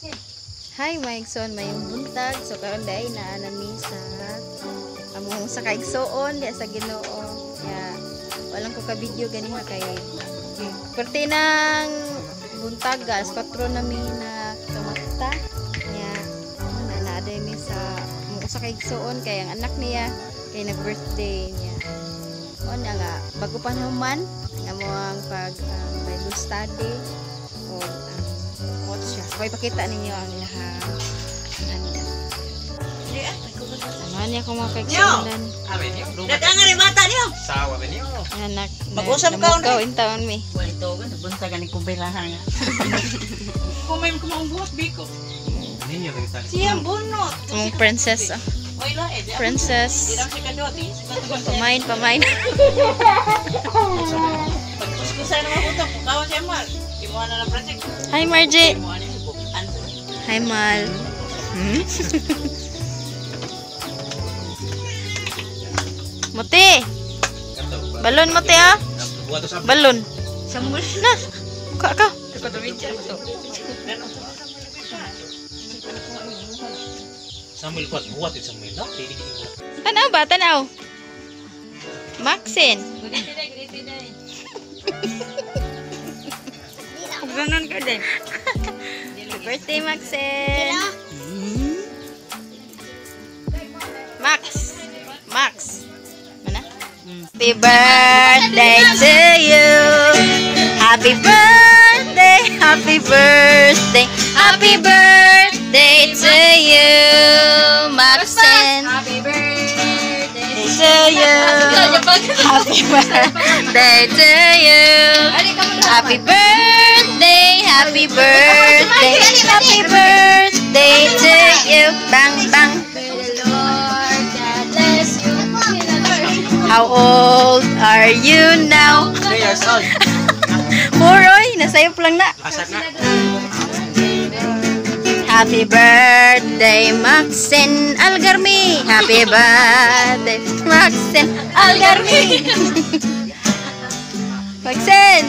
Hi mga igsoon, maayong buntag. So karon diay naa nami sa among sa kaigsoon diya sa Ginoo. Ya, walang ko ka video ganiha kay perti ng buntag, alas 4 nami na kamata. Ya, na naa mi sa among usa ka igsoon kay ang anak niya kay nag-birthday niya. O na nga bago pa naman ang among pag Bible study o ang watch siya. So, ipakita ninyo ang ilahang handa. Samahan niya ko mga kaigsuonan. Dagang rin mata niyo. Sawa ba niyo? Anak, Mag-usap ka, Namukaw in taon mi. Walito ka, nabunta ka ni kumbirahan nga. Kumain ko maong buhat, Biko. Ninyo lang tali. Siyang bunot. Ang princess, ah. Oy la, eh. Di Princess. lang siya kadot, eh. Pamain, pamain. Pagkuskusan naman ko ito, pukawan siya mal. Imuha na lang project. Hi, Margie. Imuha na siya bukan. Hi, Mal. Muti. Balon, muti, ah. Buhat sa Balon. Na. Ka, ka. Samuel kuat buhat it Samuel. No, dili kini mo. Tanaw ba? Tanaw. Maxine. Ganon ka din. Happy birthday, Maxine. Max. Max. Mana? Happy birthday to you. Happy birthday, happy birthday, happy birthday to you, Maxine. Happy birthday. To you. Happy birthday to you. Happy birthday, happy birthday, happy birthday to you. Bang, bang. Lord, God bless you. How old are you now? 3 years old. 4, oy. Nasayop lang na. Asa na? Happy birthday, Maxine Algarmi. Happy birthday, Maxine Algarmi. Maxine!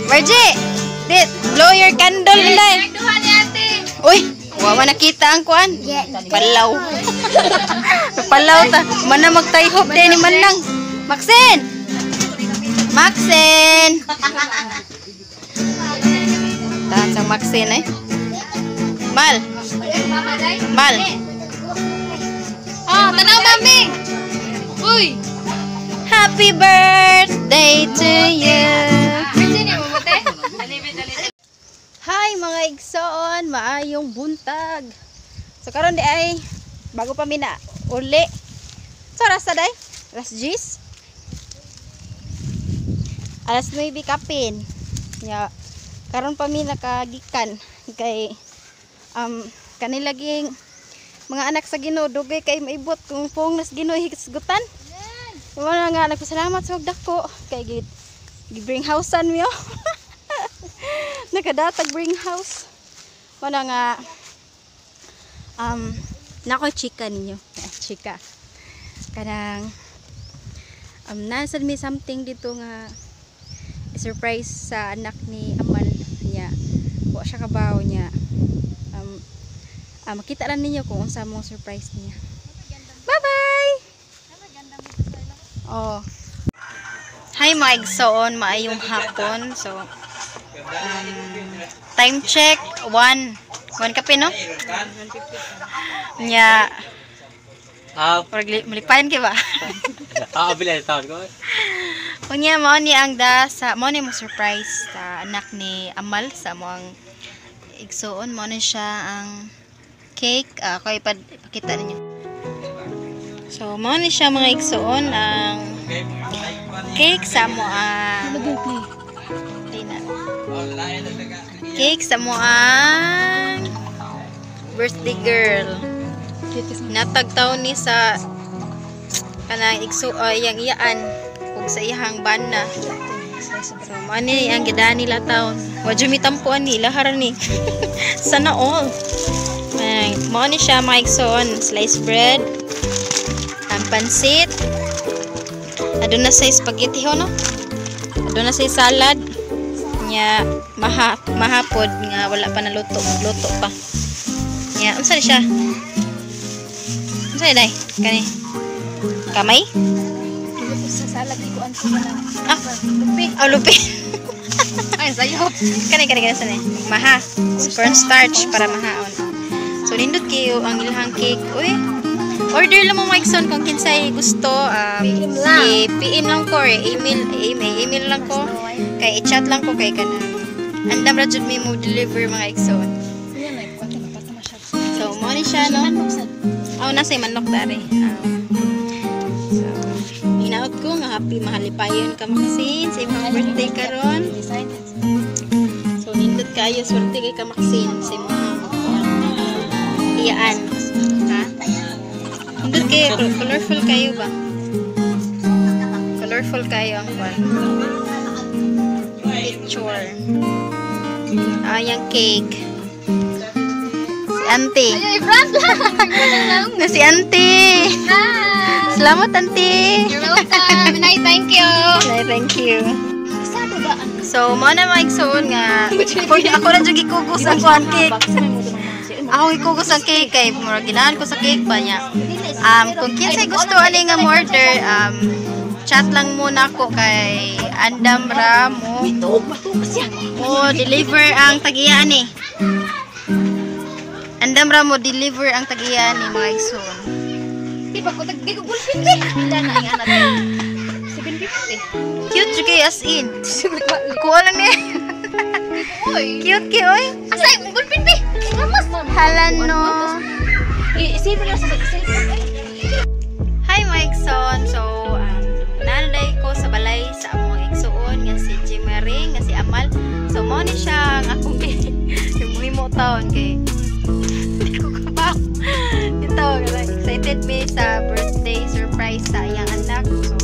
Margie! Dit, blow your candle, inday. Duha ni ate. Uy, wawa nakita ang kuan. Palaw. Palaw ta. Mana magtayhop din ni Manang. Maxine! Maxine! Tahan sang Maxine eh. Mal. Mal. Oh, tanaw mami. Uy. Happy birthday to you. Birthday ni mo te. Hi mga igsoon, maayong buntag. So karon di ay bago pa mi na uli. So oras na day? Alas 10? Alas 9 kapin. Ya, karon pa mi nakagikan kay kanilaging mga anak sa Ginoo dugay kay maibot kung pong nas Ginoo hisgutan. Wala nga nagpasalamat sa dako kay gi bring housean mi oh. Nakadatag bring house. Wala nga nako chika ninyo. Eh, chika. Kanang nasa mi something dito nga surprise sa anak ni Amal niya. Wa siya kabaw niya. Makita lang ninyo kung unsa mong surprise niya. Bye-bye! Oh. Hi mga igsoon, maayong hapon. So, time check, 1. 1 kape, no? Nya, Ah, malipayan kay ba? Bila taon ko. Unya mao ni ang da sa mao ni mo surprise sa anak ni Amal sa mo ang igsoon, mao ni siya ang cake. Ako ipakita ninyo. So mao ni siya mga igsoon ang cake sa mo ang na. Cake sa mo ang birthday girl. Natagtaw ni sa kanang igso iyang iyaan ug sa iyang bana. So mao ni ang gidani nila taon. Wa jud mi tampuan ni lahar ni. Sana all. Ay, mao ni siya mga igsoon, sliced bread, ang pansit. Aduna sa spaghetti ho no. Aduna sa salad. Nya maha mahapod nga wala pa naluto, magluto pa. Ya, unsa ni siya? Unsa ni day? Kani? Kamay? Sa salad ko ang na. Ah, lupi. Ah, lupi. Ay, sayop. Kani kani kani sa ni. Maha. Cornstarch para mahaon. So nindot kayo ang ilahang cake. Uy. Order lang mo mga igsoon kung kinsay gusto. PM lang. I-PM lang ko or email, email, email lang ko. Kay i-chat lang ko kay kanang andam ra jud mi mo deliver mga igsoon. So mo ni siya no. Aw nasa manok dare. So hinaot ko nga happy mahalipayon ka Maxine sa imong birthday karon. So nindot kayo swerte kay ka Maxine sa imong iyaan. Ha? Nindot kayo colorful kayo ba? Colorful kayo ang kwan. Picture. Ah, yung cake. Si auntie. Ay, Brad! Na si auntie. Hi! Salamat, auntie. You're welcome. Nay, thank you. Ay, thank you. So, mo na mga igsoon nga ako na jud gikugos ang kuan cake. Ako gikugos ang cake kay murag ginahan ko sa cake ba niya. Kung kinsay gusto ani nga mo order, chat lang muna ako kay Andam ra mo. Mo deliver ang tag-iya ani. Andam ra mo deliver ang tag-iya ni mga igsoon. Di ba ko tag di ko gulpin di. Pila na ang anak. 750. Cute jud kay as in. Kuha lang ni. Oy. Cute kay oy. Asa imong gulpin bi? Lamas. Hala no. I-save lang sa cellphone. Ay. Hi mga igsoon. So, nanday ko sa balay sa among igsoon nga si Jimmery, nga si Amal. So, mao ni siya ang akong himo taon kay hindi ko kabaw. Ito, excited me sa birthday surprise sa iyang anak. So,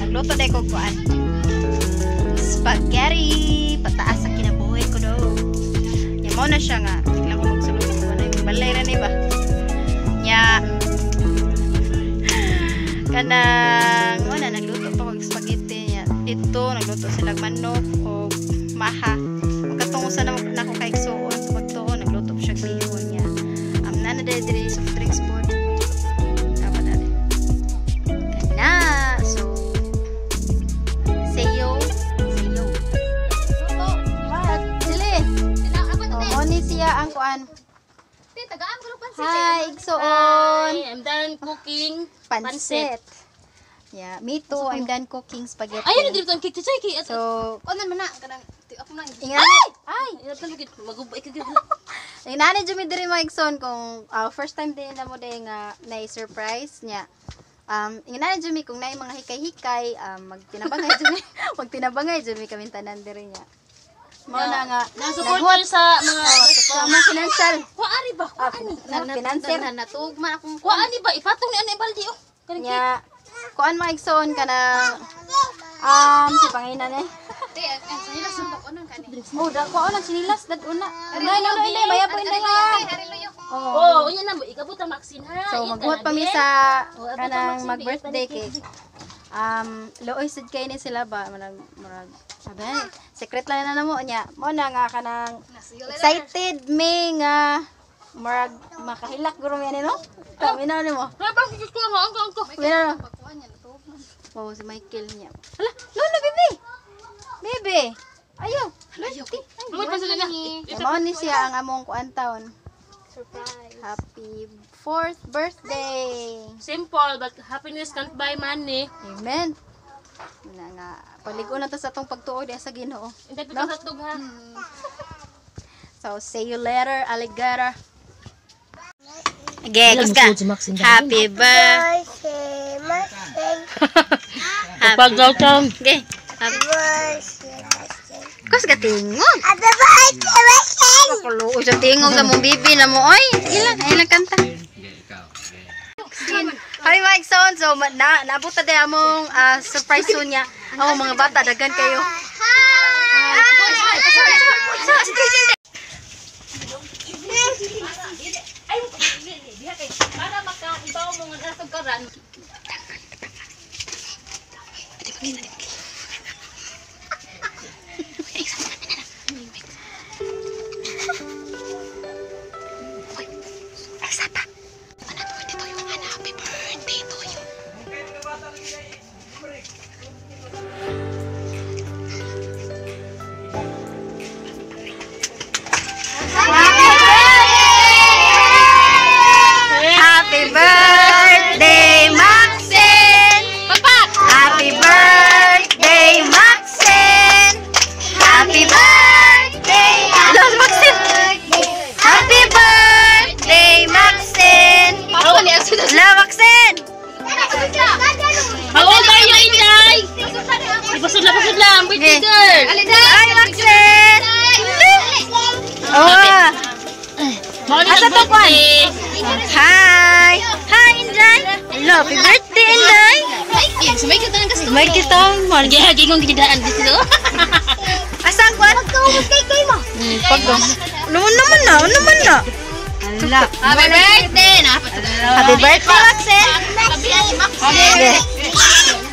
nagluto day ko kuan. Spaghetti! Pataas sa kinabuhi ko do. Ya, mao na siya nga. Bigla ko magsulod. Wala yung balay na ni ba? Nya, kanang wala nagluto pa kog spaghetti niya dito nagluto sila manok o maha magkatong usa na nako kay igsuon sa pagtuon nagluto pa siya bihon niya nana diri diri soft drinks pod dapat dali kana. So sayo sayo what dili oh, ni siya ang kuan. Hi igsuon. I'm done cooking Pansit. Yeah, me too. I'm done cooking spaghetti. Ayun, dito ang cake chichay kay. So, Kunan man na kanang ako nang ingan. Ay, Magubay ka. inani jud mi diri mga igsoon kung first time din na mo day nga na surprise niya. Inani jud mi kung naay mga hikay-hikay, magtinabangay jud mi, magtinabangay jud mi kami tanan diri niya. Mao na nga Na supporter sa mga sa mga financial. Kuari ba? Kuani. Financer. Natugman akong Kuani ba? Ipatong ni ano baldi oh. Kanang cake. Nya kuan mga igsoon kanang si panginan eh. Te, ang sinilas sa pakunon kani. Oh, da kuan ang sinilas dad una. Inday no inday maya po inday ha. Oh. Oh, unya na mo ikabot ang Maxine ha. So Ita magbuhat na, pa mi be. sa Oh, abot ang kanang Maxine, mag-birthday be. cake. Luoy sad kay ni sila ba murag murag sabi secret lang na namo niya. Mo na nga kanang excited me nga murag makahilak guro mi ani no. Kami na nimo. Ay, bang Diyos ko ang ang ang ko. Kami na. Oh, si Michael niya. Hala, Lola bebe. Bebe. Ayo. Ayo. Lumot pa sila na. Mao ni siya ang among kuan taon. Surprise. Happy 4th birthday. Simple but happiness can't buy money. Amen. Na nga paligo na ta sa atong pagtuo diha sa Ginoo. Hindi pa sa tug ha. So see you later, alligator. Okay, kus ka. Happy birthday. Pagaw ka. Okay. Happy. Kus ka tingog. Makuluoy sa tingog sa mong bibi na mo oy. Sige lang, ay lang kanta. Hi Mike Son. So na naabot na day among surprise soon niya. Amo mga bata daghan kayo. Para makaibaw mo nga nasog karan. Asa pa? Happy birthday to you. Happy birthday to you. Happy birthday, Maxine! Happy birthday, Maxine! Happy birthday, Maxine! Happy birthday, Maxine! La, Maxine! How old are you, Inday? Pasudla, pasudla. Ang birthday girl. Ay, Maxine! Oh! Asa to, Kwan? Hi! Hi, Inday! Hello, happy birthday, Inday! May kita ng gasto. May kita, man. Gihagi kong gidaan dito. Asa ang kwan? Pag naman naman na, ano naman na. Happy birthday! Happy birthday, Maxine! Okay.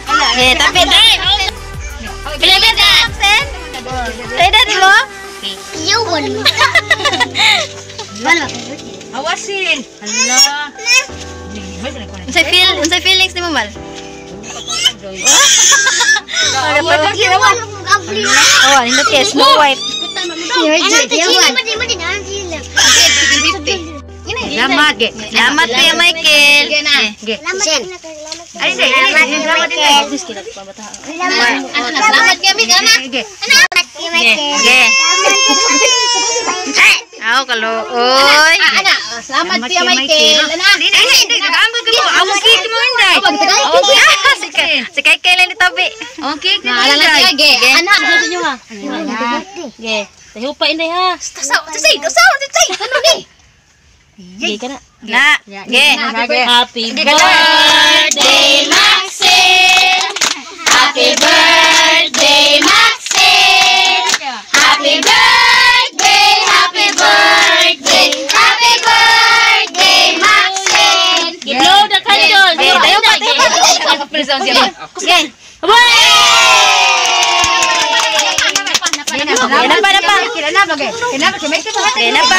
Okay, tabi. Happy birthday! Maxine? Say daddy mo? Awasin. Hala. Unsay feelings ni mo, Mal? Oh, nindot kay Snow White. Salamat, ge. Salamat Kuya Michael. Ay, hindi. Salamat, Salamat kami, ana. Okay. Aw, kaluoy. Ana, salamat Kuya Michael. Ana, Amo cake mo, Inday. Si Kay Kay lang ni tabi. Okay, Naalala siya, ge. Ana, Ge. Tayo pa, Inday, ha. Tasaw, tasay, tasaw, tasay. Ano ni? Ge ka na. Na, ge. Happy birthday, Maxine! Happy birthday, Maxine! Happy birthday, happy birthday, happy birthday, Maxine! Blow the candle! Ge, tayo pa, tayo pa. Ge. Ge, napa, napa. Ge, napa.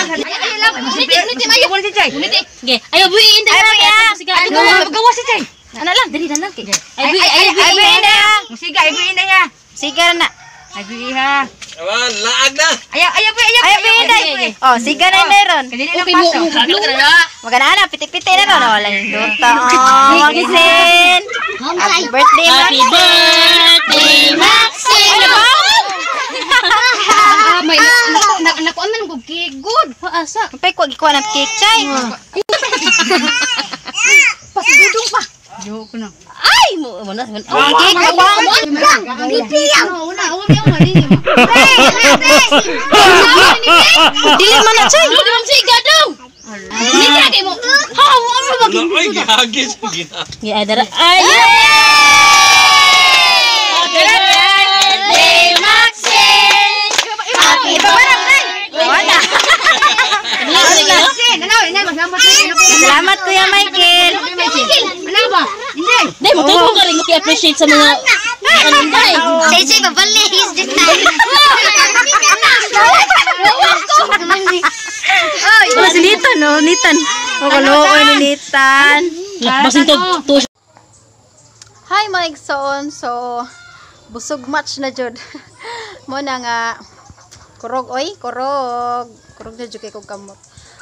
Ge, ayaw buhi, Inday! Ay, buhi, ah. Magawa si Chay! Ana lang, dali na lang. Ay, buhi, ay, Ay, buhi! buhi na. Musiga, ay, buhi, Inday, ha! Siga na. Ay, buhi, ha! Awan, laag na. Ayaw, ayaw, buhi, ayaw, Ay, buhi na. Oh, siga na Inday ron. Okay mo, Magana na, piti-piti na ron. Wala yung duta. Oh, Maxine. Happy birthday, Happy Maxine. birthday, Maxine! Ano ba? Ah, may nakuan man ko good. Asa? Pay ko gikuha ng cake, chay. Pasidudong pa. Ay, mo mo na. Ang cake ako. Dili man na, chay. Di man siga daw. Ni kay mo. Ha, mo ano ba? Ay, gihagis. Gihagis. Gi adara. Ay. Happy birthday, Maxine! Happy birthday. Wala. Salamat, Kuya Michael. Dai mo tubo ka rin mo appreciate sa mga ano dai. Say babalis this time. Oh, si Nitan, oh, Nitan. Oh, kaluoy ni Nitan. Basin to to Hi mga igsoon. So busog much na jud. Mo na nga kurog oy, kurog. Kurog na jud kay kog kamot.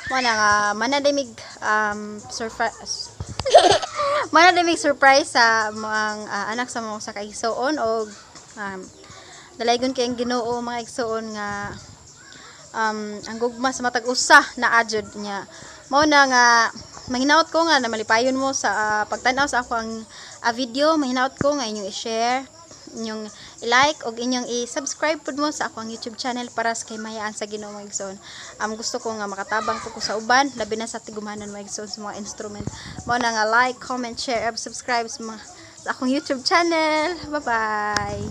Mo na nga manadimig surprise. Manadimig surprise sa mga anak sa mga sa kaigsoon og dalaygon kay ang Ginoo mga igsoon nga ang gugma sa matag usa na adjud niya. Mao na nga mahinaot ko nga na malipayon mo sa pagtan-aw sa ako ang video, mahinaot ko nga inyong i-share, inyong i-like og inyong i-subscribe pud mo sa ako ang YouTube channel para sa kahimayaan sa Ginoo mga igsoon. Gusto ko nga makatabang po ko sa uban, labi na sa tigumanan mga igsoon sa mga instrument. Mao na nga like, comment, share, and subscribe sa akong YouTube channel. Bye-bye.